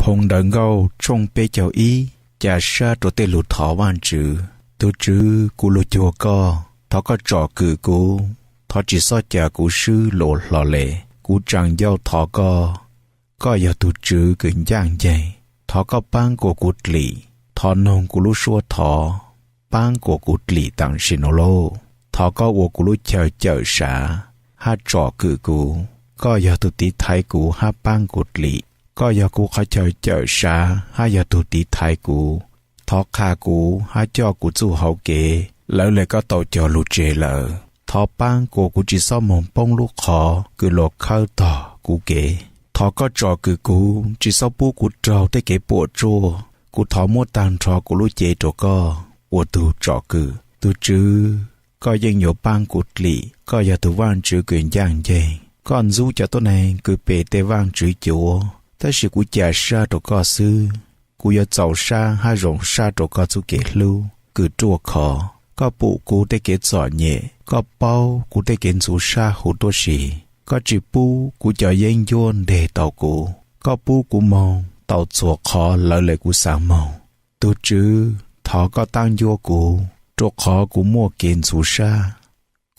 Phoo Ntawv Nkauj tshooj peb caug ib, ca sab rau tej lus thov Vajtswv. Tus Tswv, kuv lug cuag koj, thov koj tsom kwm kuv, thov tsis txhob ca kuv swb luas hlo le. Kuv tsaam ncauj thov koj, koj yog tug Tswv kws ncaaj nceeg, thov koj paab kuas kuv dlim, thov noog kuv lub suab thov, paab kuas kuv dlim taam sim nuav lauj. Thov koj ua kuv lub chaw cawm sav hab tsom kwm kuv. Koj yog tug tiv thaiv kuv hab paab kuv dlim. Koj yog kuv qhov chaw cawm sav hab yog tug tiv thaiv kuv. Thov qha kuv hab coj kuv txuj hauv kev, lawv le koj tau cog lug tseg lawm. Thov paab kuas kuv tsis txhob moog poob lub qhov kws luas khawb tog kuv kev. Thov koj tsom kwm kuv, tsis txhob pub kuv raug tej kev puam tsuaj. Kuv thov muab taag nrho kuv lub cev rua koj ua tug tsom kwm. Tug Tswv, koj yeej yuav paab kuv dlim. Koj yog tug Vaajtswv kws ncaaj nceeg. Koj ntxub cov tuab neeg kws pe tej vaajtswv cuav, tab sis kuv ca sab rua koj xwb. Kuv yuav txaus sab hab zoo sab rua koj txuj kev hlub kws ruaj khov. Koj pum kuv tej kev txom nyem, koj paub kuv tej kev ntxuv sab huv tuab si. Koj tsis pub kuv cov yeeb ncuab nteg tau kuv. Koj pub kuv moog tau txhua qhov lawv le kuv xaav moog. Tug Tswv, thov koj taab ncuab kuv, rua qhov kuv muaj kev ntxuv sab.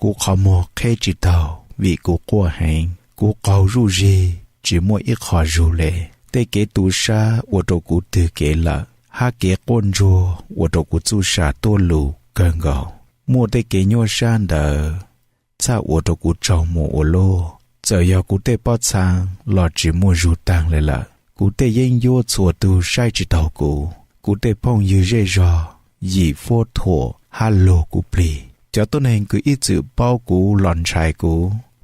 Kuv qhov muag qheb tsis taug vim kuv quaj heev. Kuv qaug zuj zig tsis muaj ib qho zug le. Tej kev tu sab ua rua kuv twg kev lawm, hab kev quaj ntsuag ua rua kuv txuj sa tuab lug kawg nkaus. Muaj tej kev nyuaj sab ntawd txhaj ua rua kuv tsaug muag ua luaj. Txawm yog kuv tej pob txhaa los tsis muaj zug taag le lawm. Kuv tej yeeb ncuab txhua tug saib tsis taug kuv. Kuv tej phooj ywg zej zog yim fuab thuam hab lug kuv plig. Cov tuab neeg kws ib txwm paub kuv los ntshai kuv.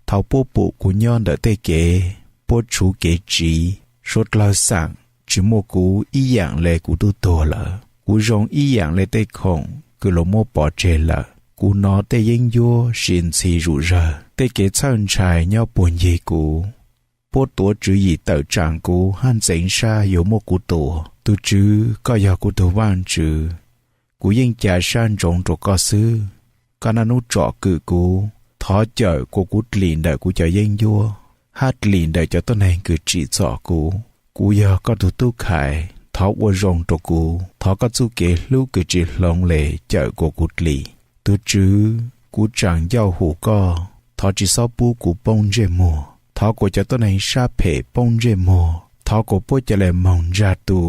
Thaus puab pum kuv nyob ntawm tej kev, puab tshuv kev tsiv. Suav dlawg xaam tsis muaj kuv ib yaam le kuv tub tuag lawm. Kuv zoo ib yaam le tej khoom kws luas muab pov tseg lawm. Kuv nov tej yeeb ncuab sis ntxhi zug zawg. Tej kev txhawj ntshai nyob puag ncig kuv. Puab tuav tswv yim tawm tsaam kuv hab ntxeev sab yuav muab kuv tua. Tug Tswv, koj yog kuv tug Vaajtswv. Kuv yeej ca sab ntsoov rua koj xwb. Koj naj nub tsom kwm kuv, thov cawm kuas kuv dlim ntawm kuv cov yeeb ncuab, hab dlim ntawm cov tuab neeg kws tsim txom kuv. Kuv yog koj tug tub khaiv, thov ua zoo rua kuv. Thov koj txuj kev hlub kws tsis hloov le cawm kuas kuv dlim. Tug Tswv, kuv tsaam ncauj hum koj, thov tsis txhob pub kuv poob ntsej muag. Thov kuas cov tuab neeg sab phem poob ntsej muag. Thov kuas puab ca le moog ntsag tu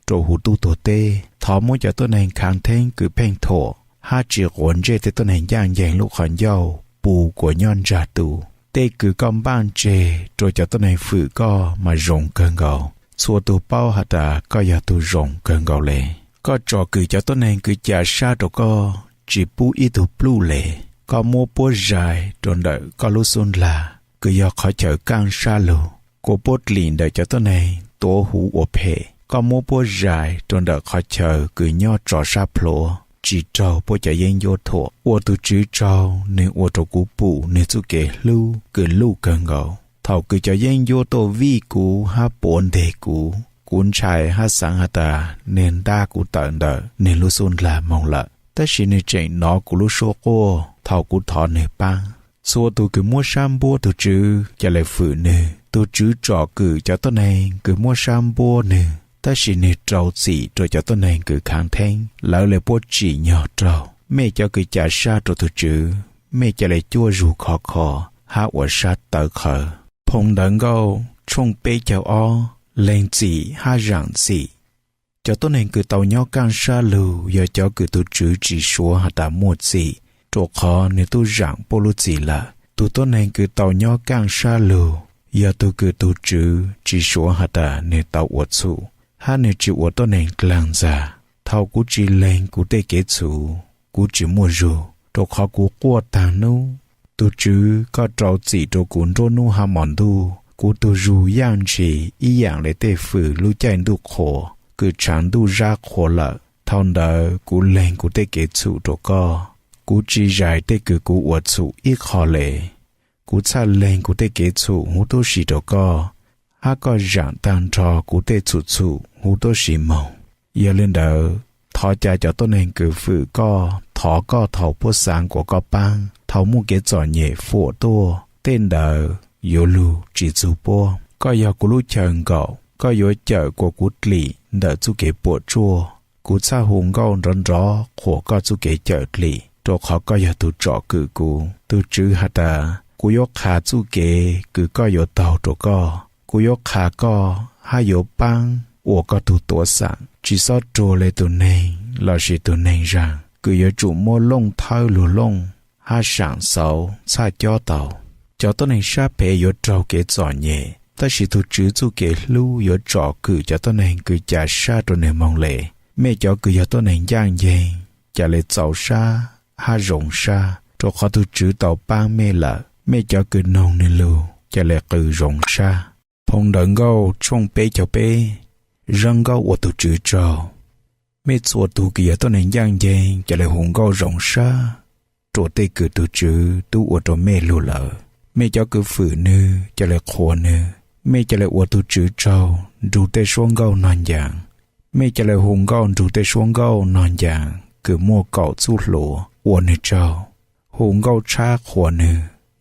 rua huv tub tuag teb. Thov muab cov tuab neeg khaav theeb kws pheej thuam hab tsis quav ntsej tej tuab neeg ncaaj nceeg lub qhov ncauj pus kuas nyob ntsag tu. Tej kws koj npaaj tseg rua cov tuab neeg fwm koj mas zoo kawg nkaus. Txhua tug paub has tas koj yog tug zoo kawg nkaus le. Koj tsom kwm cov tuab neeg kws ca sab rua koj, tsis pub ib tug pluj le. Koj muab puab zais rua ntawm koj lub xub ntag, kws yog qhov chaw kaaj sab lug, kuas puab dlim ntawm cov tuab neeg tuav huv ua phem. Koj muab puab zais rua ntawm qhov chaw kws nyob tso sab plhuav, tsis raug puab cov yeeb ncuab thuam. Ua tug Tswv tsaug, nwg ua rua kuv pum nwg txuj kev hlub kws luj kawg nkaus. Thaus kws cov yeeb ncuab tuaj vij kuv hab puav nteg kuv, kuv ntshai hab xaav has tas nwg ntaj kuv tawm ntawm nwg lub xub ntag moog lawm. Tab sis nwg tseem nov kuv lub suab quaj thaus kuv thov nwg paab. Txhua tug kws muab sab npuab tug Tswv ca le fwm nwg. Tug Tswv tsom kwm cov tuab neeg kws muab sab npuab nwg, tab sis nwg rau txim rua cov tuab neeg kws khaav theeb. Lawv le puab tsim nyog raug. Mej cov kws ca sab rua tug Tswv, mej ca le cuab zug khov kho hab ua sab tawv qhawv. Phoo Ntawv Nkauj tshooj peb caug ob, leeg txim hab zaam txim. Cov tuab neeg kws tau nyob kaaj sab lug yog cov kws tug Tswv tsis suav has tas muaj txim, rua qhov nwg tub zaam puab lub txim lawm. Tug tuab neeg kws tau nyob kaaj sab lug yog tug kws tug Tswv tsis suav has tas nwg tau ua txhum, hab nwg tsis ua tuab neeg dlaag ntxag. Thaus kuv tsis leeg kuv tej kev txhum, kuv tsis muaj zug, rua qhov kuv quaj taag nub. Tug Tswv, koj rau txim rua kuv nruab nub hab mo ntuj. Kuv tug zug yaj ntshis ib yaam le tej fwm lub caij ntuj qhuas, kws tshaav ntuj zab qhuav lawm. Thaus ntawd kuv leeg kuv tej kev txhum rua koj. Kuv tsis zais tej kws kuv ua txhum ib qho le. Kuv txhaj leeg kuv tej kev txhum huv tuab si rua koj, hab koj zaam taag nrho kuv tej txhum txhum huv tuab si moog. Yog le ntawd, thov ca cov tuab neeg kws fwm koj, thov koj thaus puab xaav kuas koj paab. Thaus muaj kev txom nyem fuam tuaj, tej ntawd yuav lug tsis txug puab. Koj yog kuv lub chaw nkaum, koj yuav cawm kuas kuv dlim ntawm txuj kev puam tsuaj. Kuv txhaj hu nkauj nrov nrov qhuas koj txuj kev cawm dlim, rua qhov koj yog tug tsom kwm kuv. Tug Tswv has tas, kuv yuav qha txuj kev kws koj yuav taug rua koj. Kuv yuav qha koj hab yuav paab ua koj tug tuav xaam. Tsi xob ruag le tug neeg lossis tug neeg zaag kws yuav tsum muab looj thawb lug looj hab saam xauv txhaj cob tau. Cov tuab neeg sab phem yuav raug kev txom nyem, tab sis tug Tswv txuj kev hlub yuav tsom kwm cov tuab neeg kws ca sab rua nwg moog le. Mej cov kws yog tuab neeg ncaaj nceeg, ca le txaus sab hab zoo sab, rua qhov tug Tswv tau paab mej lawm. Mej cov kws noog nwg lug ca le qw zoo sab. Phoo Ntawv Nkauj tshooj peb caug peb. Zaj nkauj ua tug Tswv tsaug. Mej txhua tug kws yog tuab neeg ncaaj nceeg ca le hu nkauj zoo sab rua tej kws tug Tswv tub ua rua mej lug lawm. Mej cov kws fwm nwg ca le qhuas nwg. Mej ca le ua tug Tswv tsaug nrug tej suab nkauj nog ncaas. Mej ca le hu nkauj nrug tej suab nkauj nog ncaas kws muaj kaum txuj hlua ua nwg tsaug. Hu nkauj tshab qhuas nwg,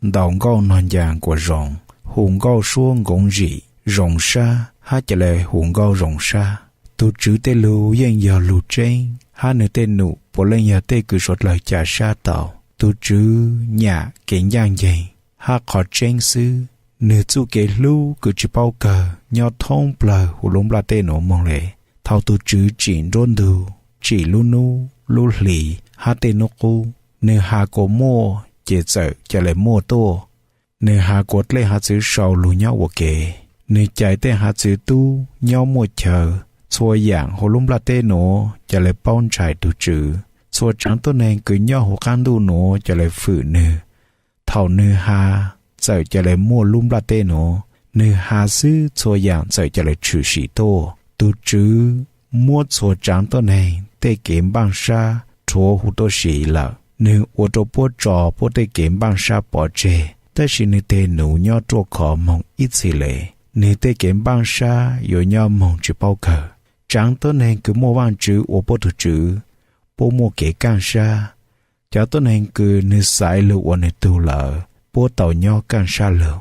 ntaus nkauj nog ncaas kuas zoo, hu nkauj suab nkoov zim zoo sab hab ca le hu nkauj zoo sab. Tug Tswv tej lug yeej yog lug tseeb, hab nwg tej num puav leej yog tej kws suav dlawg ca sab tau. Tug Tswv nyam kev ncaaj nceeg hab qhov tseeb xwb. Nwg txuj kev hlub kws tsi paub kawg nyob thoob plawg huv lub nplaj teb nuav moog le. Thaus tug Tswv tsim nruab ntug, tsim lub nub lub hlis hab tej nub qub, nwg has kuas muaj ces txawm ca le muaj tuaj. Nwg has kuas dlej hav txwv sau lug nyob ua ke. Nwg cais tej hav txwv tub nyob muaj chaw. Txhua yaam huv lub nplaj teb nuav ca le paub ntshai tug Tswv. Txhua tsaav tuab neeg kws nyob huv qaab ntuj nuav ca le fwm nwg. Thaus nwg has txawm ca le muaj lub nplaj teb nuav. Nwg has xwb txhua yaam txawm ca le tshwm sim tuaj. Tug Tswv muab txhua tsaav tuab neeg tej kev npaaj sab rhuav huv tuab si lawm. Nwg ua rua puab tso puab tej kev npaaj sab pov tseg, tab sis nwg teg nuv nyob ruaj khov moog ib txhis le. Nwg tej kev npaaj sab yuav nyob moog tsi paub kawg. Tsaav tuab neeg kws muaj Vaajtswv ua puab tug Tswv, puab muaj kev kaaj sab. Cov tuab neeg kws nwg xaiv lug ua nwg tug lawm, puab tau nyob kaaj sab lug.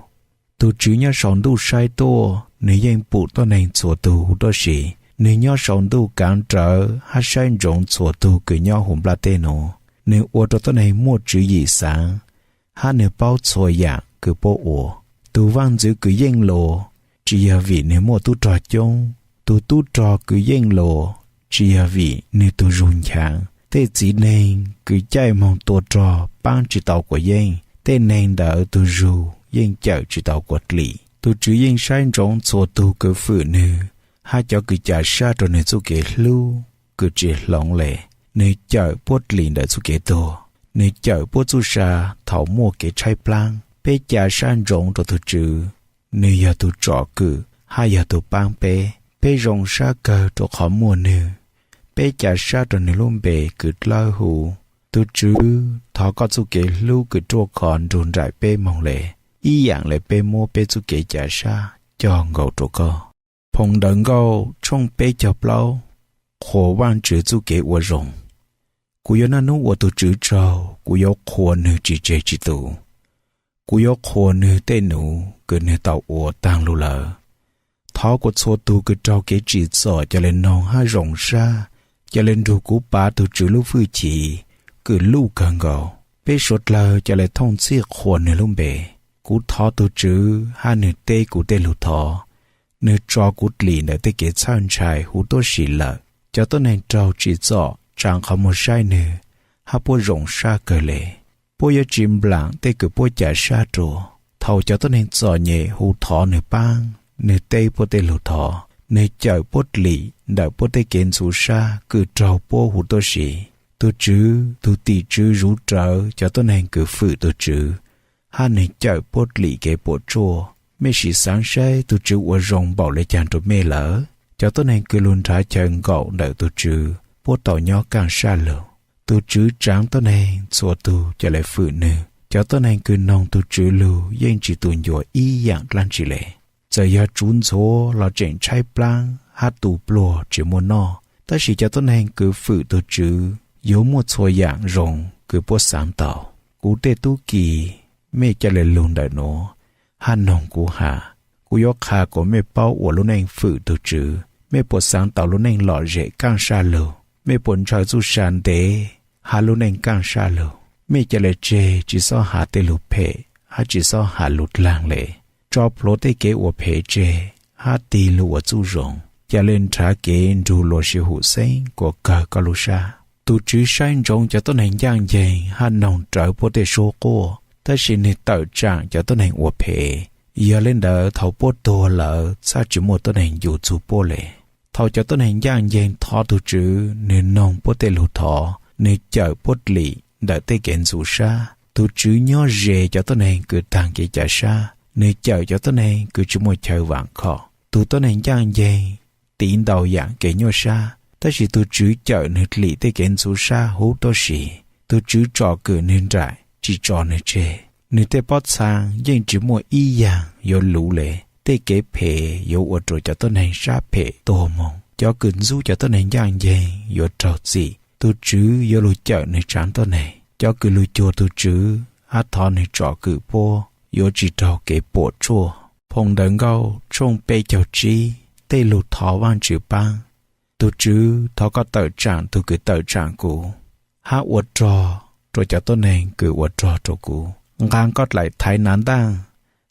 Tug Tswv nyob sau ntuj saib tuaj, nwg yeej pum tuab neeg txhua tug huv tuab si. Nwg nyob sau ntuj kaav rawv hab saib ntsoov txhua tug kws nyob huv nplaj teb nuav. Nwg ua rua tuab neeg muaj tswv yim xaav, hab nwg paub txhua yaam kws puab ua. Tug vaaj ntxwv kws yeej lus, tsi yog vim nwg muaj tub rog coob. Tug tub rog kws yeej lus, tsi yog vim nwg tug zug nchaav. Tej txiv neeg kws caij moog tua rog paab tsi tau kuas yeej, tej neeg ntawd tug zug yeej cawm tsi tau kuas dlim. Tug Tswv yeej saib ntsoov txhua tug kws fwm nwg, hab cov kws ca sab rua nwg txuj kev hlub kws tsi hloov le. Nwg cawm puab dlim ntawm txuj kev tuag. Nwg cawm puab txuj sa thaus muaj kev tshaib plaab. Peb ca sab ntsoov rua tug Tswv, nwg yog tug tsom kwm hab yog tug paab peb. Peb zoo sab kawg rua qhov muaj nwg. Peb ca sab rua nwg lub npe kws dlawb huv. Tug Tswv, thov koj txuj kev hlub kws ruaj khov nrug nraim peb moog le, ib yaam le peb muab peb txuj kev ca sab coj nkaus rua koj. Phoo Ntawv Nkauj tshooj peb caug plaub. Qhuas Vaajtswv txuj kev ua zoo. Kuv yuav naj nub ua tug Tswv tsaug, kuv yuav qhuas nwg tsi tseg tsi tu. Kuv yuav qhuas nwg tej nuv kws nwg tau ua taag lug lawm. Thov kuas txhua tug kws raug kev tsim txom ca le noog hab zoo sab, ca le nrug kuv pav tug Tswv lub fwj chim kws luj kawg nkaus. Peb suav dlawg ca le thooj txhij qhuas nwg lub npe. Kuv thov tug Tswv hab nwg teb kuv tej lug thov. Nwg tso kuv dlim ntawm tej kev txhawj ntshai huv tuab si lawm. Cov tuab neeg raug tsim txom tsaa qhov muag saib nwg, hab puab zoo sab kawg le. Puab yuav tsi nplaam tej kws puab ca sab rua. Thaus cov tuab neeg txom nyem hu thov nwg paab, nwg teb puab tej lug thov. Nwg cawm puab dlim ntawm puab tej kev ntxhuv sab kws raug puab huv tuab si. Tug Tswv, tug tim tswv zuv rawv cov tuab neeg kws fwm tug Tswv, hab nwg cawm puab dlim kev puam tsuaj. Mej sim xaav saib tug Tswv ua zoo npaum le caag rua mej lawm. Cov tuab neeg kws lug nrhav chaw nkaum ntawm tug Tswv, puab tau nyob kaaj sab lug. Tug Tswv tsaav tuab neeg txhua tug ca le fwm nwg. Cov tuab neeg kws noog tug Tswv lug yeej tsi tu ncua ib yaam dlaab tsi le. Txawm yog tsuv ntxhuav los tseem tshaib plaab hab tu pluag tsi muaj noj, tab sis cov tuab neeg kws fwm tug Tswv yuav muaj txhua yaam zoo kws puab xaav tau. Kuv tej tub kis, mej ca le lug ntawm nuav hab noog kuv has. Kuv yuav qha kom mej paub ua lub neej fwm tug Tswv. Mej puas xaav tau lub neej lom zem kaaj saj lug? Mej puas ntshaw txuj sa ntev hab lub neej kaaj saj lug? Mej ca le tseg tsi xob has tej lug phem hab tsi xob has lug dlaag le. Tso plhuav tej kev ua phem tseg hab tig lug ua txuj zoo. Ca le nrhav kev nrug luas sib hum xeeb kuas kawg koj lub sab. Tug Tswv saib ntsoov cov tuab neeg ncaaj nceeg hab noog rawv puab tej suab quaj, tab sis nwg tawm tsaam cov tuab neeg ua phem. Yog le ntawd thaus puab tuag lawm txhaj tsi muaj tuab neeg ncu txug puab le. Thaus cov tuab neeg ncaaj nceeg thov tug Tswv, nwg noog puab tej lug thov, nwg cawm puab dlim ntawm tej kev ntxuv sab. Tug Tswv nyob ze cov tuab neeg kws taag kev ca sab, nwg cawm cov tuab neeg kws tsi muaj chaw vaam khom. Tug tuab neeg ncaaj nceeg tiv ntau yaam kev nyuaj sab, tab sis tug Tswv cawm nwg dlim tej kev ntxuv sab huv tuab si. Tug Tswv tsom kwm nwg nraim, tsi tso nwg tseg. Nwg tej pob txhaa yeej tsi muaj ib yaam yuav luv le. Tej kev phem yuav ua rua cov tuab neeg sab phem tuag moog. Cov kws ntxub cov tuab neeg ncaaj nceeg yuav raug txim. Tug Tswv yuav lug cawm nwg tsaav tuab neeg. Cov kws lug cuag tug Tswv hab thov nwg tsom kwm puab yuav tsi raug kev puam tsuaj. Phoo Ntawv Nkauj tshooj peb caug tsib, tej lug thov Vaajtswv paab. Tug Tswv, thov koj tawm tsaam tug kws tawm tsaam kuv, hab ua rog rua cov tuab neeg kws ua rog rua kuv. Nqaa koj dlaim thaiv nav ntaaj,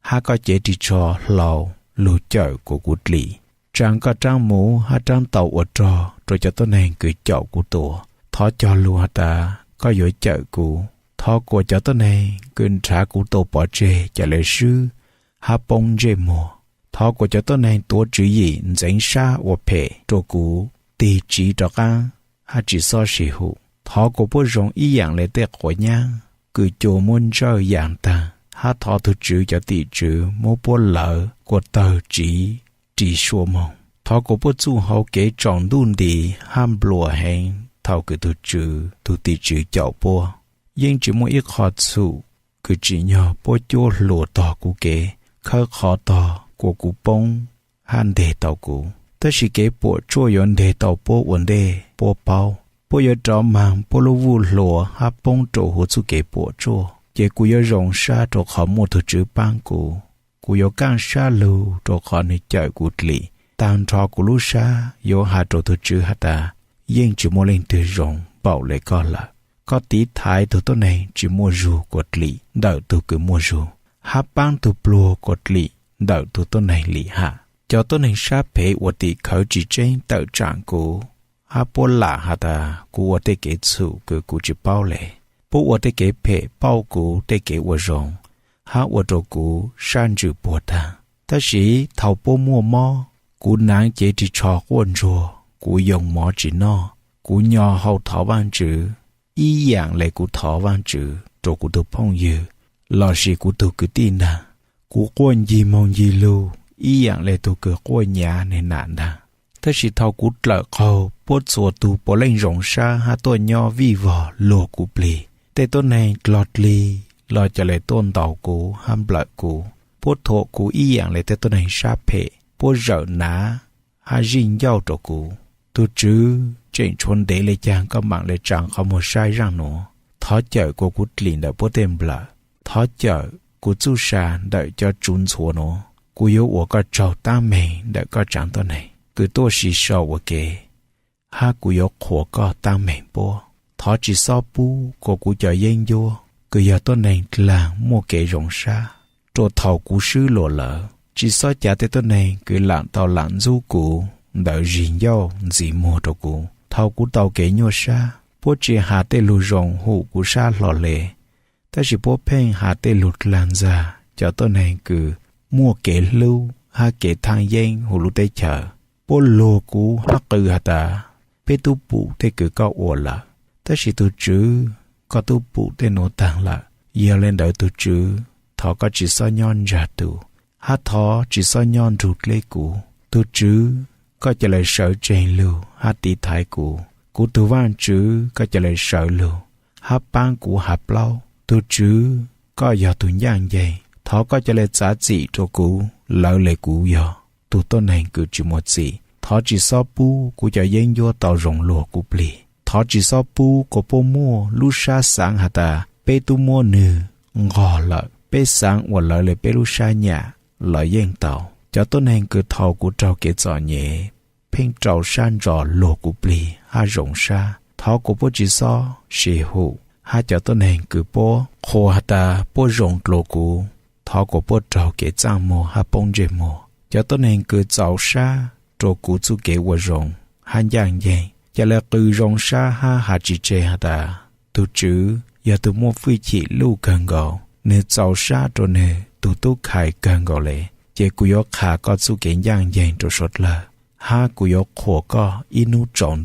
hab koj cev ris tsho hlau lug cawm kuas kuv dlim. Tsaa koj raab muv hab raab tau ua rog rua cov tuab neeg kws caum kuv tua. Thov cog lug has tas koj yuav cawm kuv. Thov kuas cov tuab neeg kws nrhav kuv tau pov tseg ca le swb hab poob ntsej muag. Thov kuas cov tuab neeg tuav tswv yim ntxeev sab ua phem rua kuv tig tsiv rov qaab hab tsi xob sib hum. Thov kuas puab zoo ib yaam le tej quav nyab kws cua muab ntsawj ya taag, hab thov tug Tswv cov tim tswv muab puab lawv kuas tawg tsiv ris sua moog. Thov kuas puab txuj hauv kev tsaus ntuj nti hab nplua heev thaus kws tug Tswv tug tim tswv caum puab. Yeej tsi muaj ib qho txhum kws tsim nyog puab cuab hluas tog kuv kev, khawb qhov tog kuas kuv poob hab nteg tau kuv. Tab sis kev puam tsuaj yuav nteg tau puab ua ntej puab paub. Puab yuav rov maag puab lub vuj hlua hab poob rua huv txuj kev puam tsuaj. Ces kuv yuav zoo sab rua qhov muaj tug Tswv paab kuv. Kuv yuav kaaj sab lug rua qhov nwg cawm kuv dlim. Taag nrho kuv lub sab yuav has rua tug Tswv has tas, yeej tsi muaj leej twg zoo npaum le koj lawm. Koj tiv thaiv tug tuab neeg tsi muaj zug kuas dlim ntawm tug kws muaj zug, hab paab tug pluag kuas dlim ntawm tug tuab neeg lim ham. Cov tuab neeg sab phem ua tim khawv tsi tseeb tawm tsaam kuv, hab puab lam has tas kuv ua tej kev txhum kws kuv tsi paub le. Puab ua tej kev phem pauj kuv tej kev ua zoo, hab ua rua kuv sab ntsws puag taag. Tab sis thaus puab muaj mob, kuv naav cev ris tsho quaj ntsuag, kuv yoo mov tsi noj. Kuv nyo hau thov Vaajtswv ib yaam le kuv thov Vaajtswv rua kuv tug phooj ywg lossis kuv tug kwv tij ntaag. Kuv quaj ncig moog ncig lug ib yaam le tug kws quaj nyav nwg nam ntaag. Tab sis thaus kuv dlawm qaug, puab txhua tug puav leej zoo sab hab tuaj nyob vij vog luag kuv plig. Tej tuab neeg dlog dlig los ca le tuaj ntaus kuv hab nplawm kuv. Puab thuam kuv ib yaam le tej tuab neeg sab phem. Puab zawm nav hab zij ncauj rua kuv. Tug Tswv, tseem tshuav ntev le caag koj maam le tsaa qhov muag saib zaaj nuav? Thov cawm kuas kuv dlim ntawm puab tej nplawm. Thov cawm kuv txuj sa ntawm cov tsuv ntxhuav nuav. Kuv yuav ua koj tsaug taab meeg ntawm koj tsaav tuab neeg kws tuaj si sau ua ke, hab kuv yuav qhuas koj taab meeg puab. Thov tsi xob pub kuas kuv cov yeeb ncuab kws yog tuab neeg dlaag muaj kev zoo sab rua thaus kuv swb luas lawm. Tsi xob cav tej tuab neeg kws laam tau laam ntxub kuv ntawd zig ncauj ntxiv muag rua kuv thaus kuv tau kev nyuaj sab. Puab tsi has tej lug zoo hum kuv sab hlo le, tab sis puab pheej has tej lug dlaag ntxag cov tuab neeg kws muaj kev hlub hab kev thaaj yeeb huv lub teb chaws. Puab luag kuv hab qw has tas, peb tub pum tej kws koj ua lawm. Tab sis tug Tswv, koj tub pum tej nuav taag lawm. Yog le ntawd tug Tswv, thov koj tsi xob nyob ntsag tug, hab thov tsi xob nyob nrug dleb kuv. Tug Tswv, koj ca le sawv tseeg lug hab tiv thaiv kuv. Kuv tug Vaajtswv, koj ca le sawv lug hab paab kuv hav plaub. Tug Tswv, koj yog tug ncaaj nceeg, thov koj ca le txav txim rua kuv lawv le kuv yog tug tuab neeg kws tsi muaj txim. Thov tsi xob pub kuv cov yeeb ncuab tau zoo luag kuv plig. Thov tsi xob pub kuas puab muaj lub sab xaav has tas peb tub muab nwg nqog lawm, peb xaav ua lawv le peb lub sab nyam los yeej tau. Cov tuab neeg kws thaum kuv raug kev txom nyem pheej rau sab ntsos luag kuv plig hab zoo sab, thov kuv puab tsi xob sis hum, hab cov tuab neeg kws puab qhuas has tas puab zoo dlua kuv, thov kuv puab raug kev txaj muag hab poob ntsej muag. Cov tuab neeg kws txaus sab rua kuv txuj kev ua zoo hab ncaaj nceeg, ca le qw zoo sab hab has tsi tseg has tas, Tug Tswv yog tug muaj fwj chim luj kawg nkaus, nwg txaus sab rua nwg tug tub khai kawg nkaus le, ces kuv yuav qha koj txuj kev ncaaj nceeg rua suav dlawg, hab kuv yuav qhuas koj ib nub tsaus